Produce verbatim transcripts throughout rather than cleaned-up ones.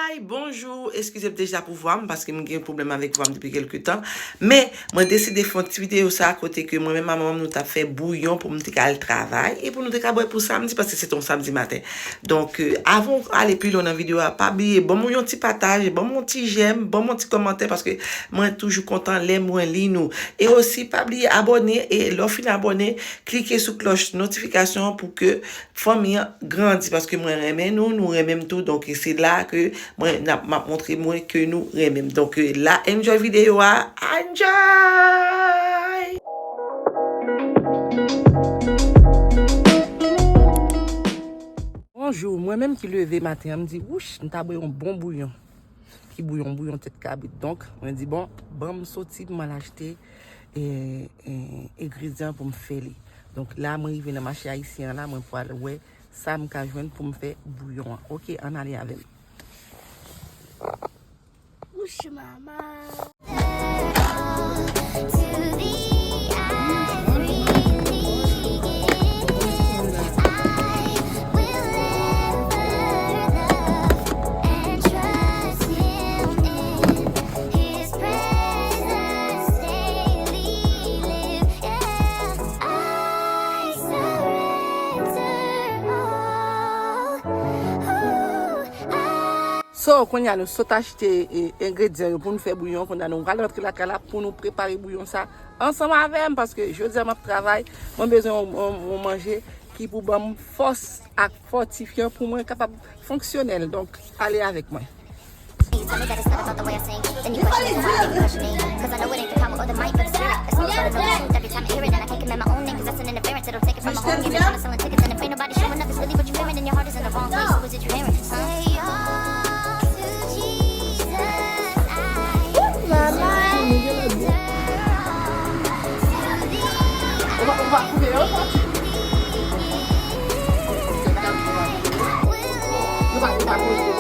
Hey, bonjou, eskize m deja pou vwa m, paske m gen pwoblèm avèk vwa m depi kèlke tan. Men, mwen deside fè yon ti videyo sa kote ke mwen menm ak manman m nou t ap fè bouyon pou m te ka al travay e pou nou te ka bwè pou samdi, paske se te yon samdi maten. Donk, euh, avan w ale pi lwen nan videyo a, pa bliye, ban m yon ti pataj, ban m yon ti jèm, ban m yon ti kòmantè, paske mwen toujou kontan lè mwen li nou. E osi, pa bliye abòne, e lè w fin abòne, klike sou klòch notifikasyon an pou ke fanmi an grandi, paske mwen renmen nou, nou renmen m tou, donk se la ke mwen, n ap, m ap montre mwen ke nou renmen m. Donk, euh, la, enjoy videyo a, enjoy! Bonjou, mwen menm ki leve maten an, m di, wouch, m ta bwè yon bon bouyon. Ki bouyon, bouyon tèt kabrit. Donk, mwen di, bon, ban m soti pou m al achte, e, e, engredyan pou m fè li. Donk, la, mwen rive nan mache ayisyen an la, mwen pral wè sa m ka jwenn pou m fè bouyon an. Oke, ann ale avè m. Wouch, mama. So, kounye a nou sot achte, e, engredyan yo pou nou fè bouyon. Kounye a nou pral rantre lakay la pou nou prepare bouyon sa ansanm avè m, paske jodi a m ap travay, mwen bezwen yon, yon, yon manje ki pou ban m fòs ak fòtifyan pou mwen kapab fonksyonèl. Donk, ale avèk mwen. You tell me that it's not about the way I sing, then you question it, so why are you questioning? 'Cause I know it ain't the power or the mic, but the spirit. It's all about the truth every time I hear it, and I can't command my own name, 'cause that's an interference. It'll take it from my home, give it, trying to sell tickets, and if ain't nobody showing up, it's really what you fearing, then your heart is in the wrong place. So is it you hearing? Huh? Say all to Jesus, I surrender. Ou pa, ou pa koupe yo, sa? Yo pa, yo pa poze yo.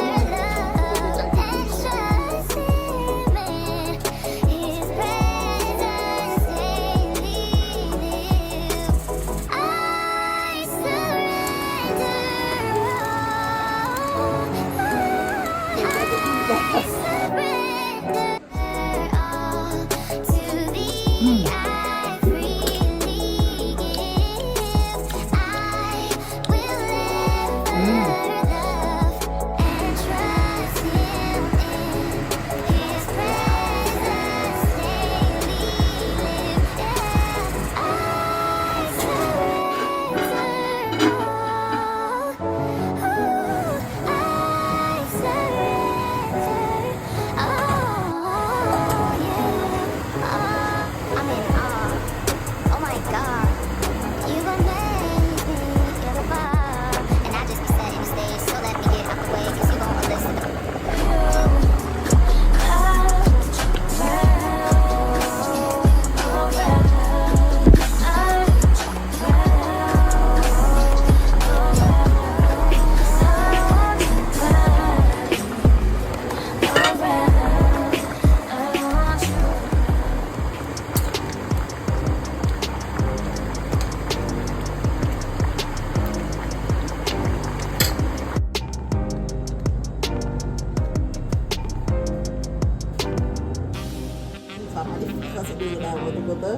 Sa pale franse de la vòt kontan.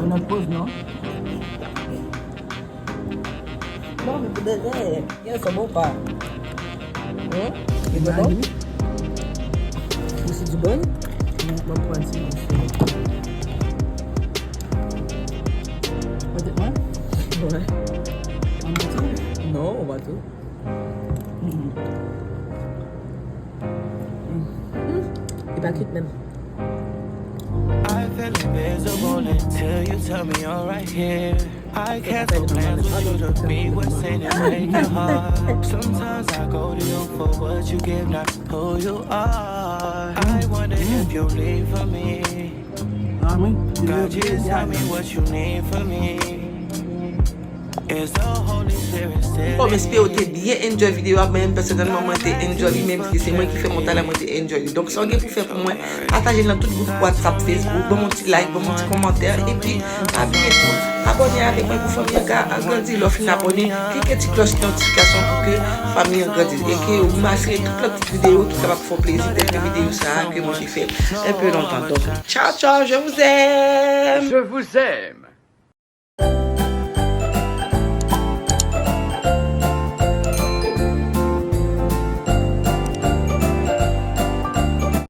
Nan poz non. Non, men pou de vrè, gen sa bon pa. Hein? Gen bon? Ou se di bon? Non, mwen pran ti mòso. Pote mwen? Wè. An mwen tou? Non, ou pa tou. Mm. Mm. Mm. Li pa kwit menm. I feel invisible until you tell me you're right here. I cancel plans with you to be what's in it, break your heart. Sometimes I go to you for what you give, not who you are. I wonder if you leave for me. God, just tell me what you need for me. Bon, m espere w te byen enjoy videyo a. Mwen menm, pèsonèlman, mwen te enjoy li, menm si se mwen ki fè montaj la, mwen te enjoy li. Donk, sa w gen pou fè pou mwen, pataje l nan tout gwoup WhatsApp, Facebook, ban m yon ti like, ban m yon ti kòmantè, epi pa bliye tou, abòne avèk mwen pou fanmi an ka agrandi. Lè w fin abòne, klike ti klòch notifikasyon pou ke fanmi an grandi. E ke w asire tout lòt videyo ki kapab fè w plezi, tèl ke videyo sa a ke mwen te fè un peu lontan. Donk, ciao, ciao, je vous aime! Je vous aime.